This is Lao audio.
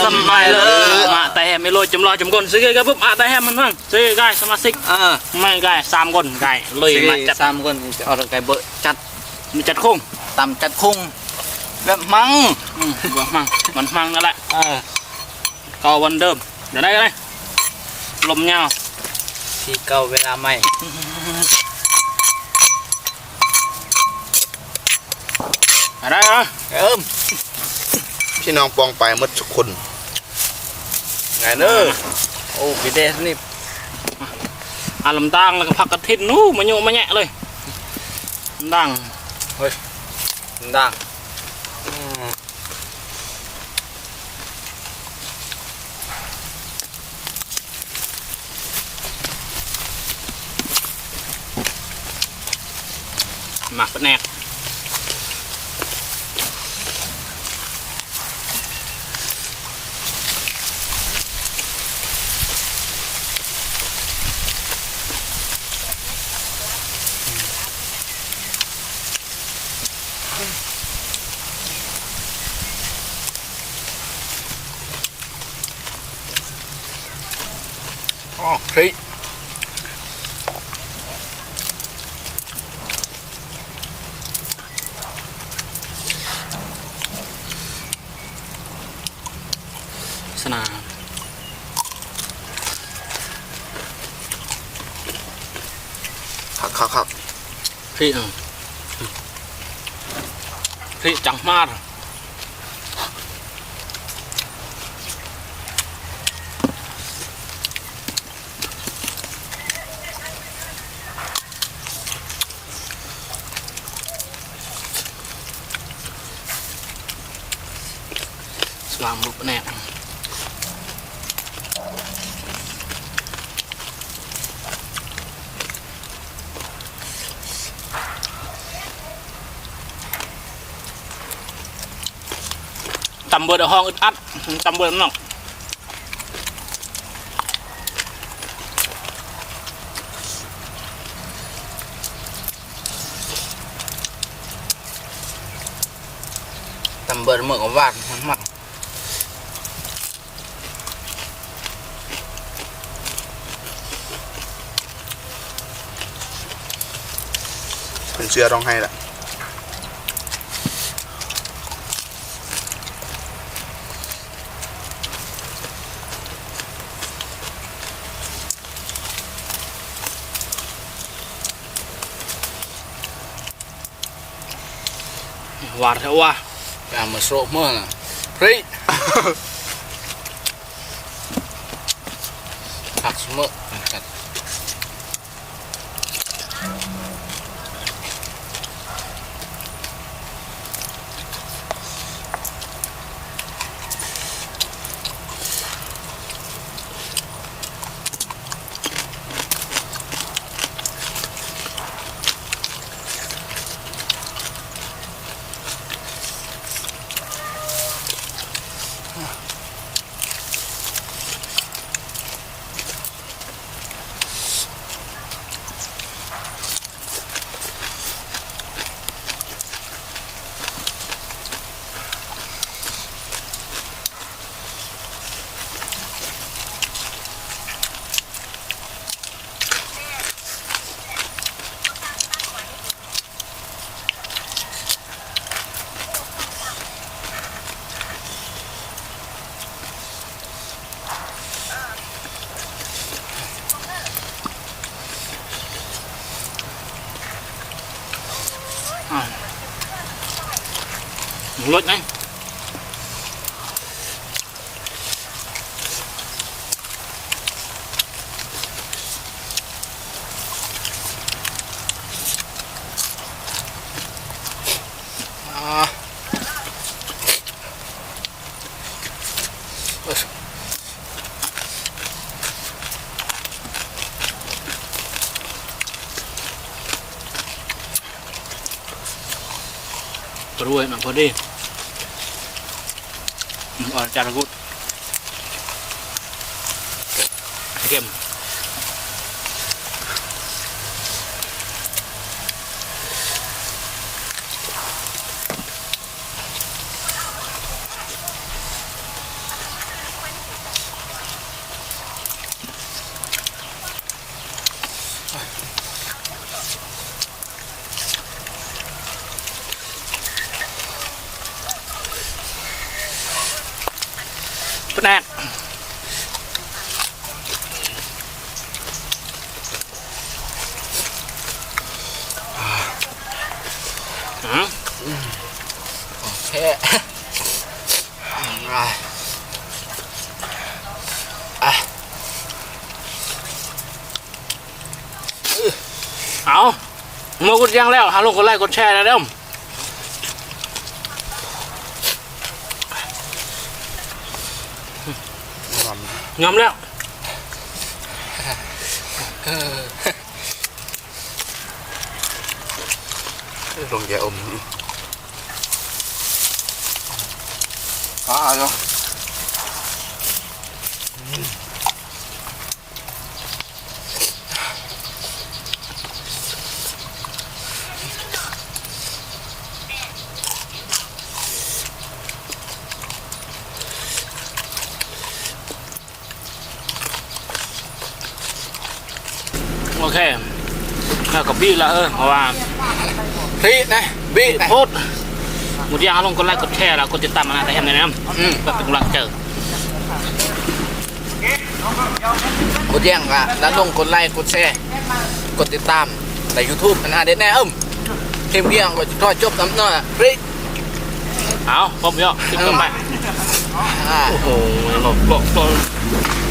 ສະໄໝເລີຍ ມາແຕ່ແຮມ ເອໂລ ຈຳຫຼໍ່ ຈຳກົນ ຊິກາຍ ກັບ ອາ ແຕ່ແຮມ ມັນ ຊິກາຍ ສະມາຊິກ ເອີ ມາກາຍ ສາມຄົນ ກາຍ ລຸຍ ມາຈັດ ສາມຄົນ ເອົາ ກາຍ ເບີ ຈັດ ມີຈັດຄົງ ຕຳຈັດຄົງ ແບບມັງ ອືມ ແບບມັງ ມັນມັງນັ້ນແຫຼະ ເອີ ເກົ່າວັນເດີມ ດຽວໄດ້ ດຽວໄດ້ ລົມຍາວ ທີ່ເກົ່າເວລາໃໝ່ ມາໄດ້ເນາະ ເອີ ພີ່ນ້ອງປ້ອງປາຍໝົດທຸກຄົນ ໄງເດີ ໂອ້ ປີເດສນີ້ ອາ ລຳຕ່າງ ແລ້ວກໍຜັກກະຖິນ ໂອ້ ມາໂຍະມາແຍະເລີຍ ລຳຕ່າງ ເຮີ້ຍ ລຳຕ່າງ ອືມ. ໝາກປາແນກ ອໍ ເຮີ້ຍ ສະໜາ ຄັກໆໆ. ພລິກ ພລິກຈັງມາກ ສະບາຍໝົດປະແນກ. ຕຳເບີດຫ້ອງອຶດອັດ ຕຳເບີດນອກ ຕຳເບີດເໝີກຫວານມັນ. ເພິ່ນເຊື່ອຕ້ອງໃຫ້ລະ ຫວານແທ້ຫວາ ຢ່າມາໂຊະເມືອນະ ພຣິ ຜັກສະເໝີ. ລົດນະ. ກະດ້ວຍນະ ພໍດີ ອາຈານກຸດ ເຄັມ. ອ ແນກ ອືມ ຂອງແທ້ ອາ ອາ ເອົາ ເມື່ອກຸດຢ່າງແລ້ວ ຫາລົງກົດໄລກົດແຊແດ່ເດີ. ຍອມແລ້ວ ລົງຢາອົມ ອາ ເນາະ. ໂອເຄ ແລ້ວກໍບີລະ ເອີ ເພາະວ່າ ບີນະ ບີນະ ໂພດ ໝົດຢ່າງ ເຮົາລົງກົດໄລກົດແຊ ແລ້ວກົດຕິດຕາມມານະ ແຕ່ແຮມແນະນຳ ອືມ ເພື່ອເປັນກຳລັງໃຈ ໝົດຢ່າງກະລະລົງກົດໄລກົດແຊ ກົດຕິດຕາມໃນຢູທູບ ອັນອາເດັດແນ່ ເອີ ທີມວຽງກໍຈະຖ່າຍຈົບນຳເນາະ ເຮີ້ຍ ເອົາ ຄົບເນາະ ຕິດຕໍ່ໄປ ອາ ໂອ້ໂຫ ຫຼອກ ຫຼອກ ຫຼອກ.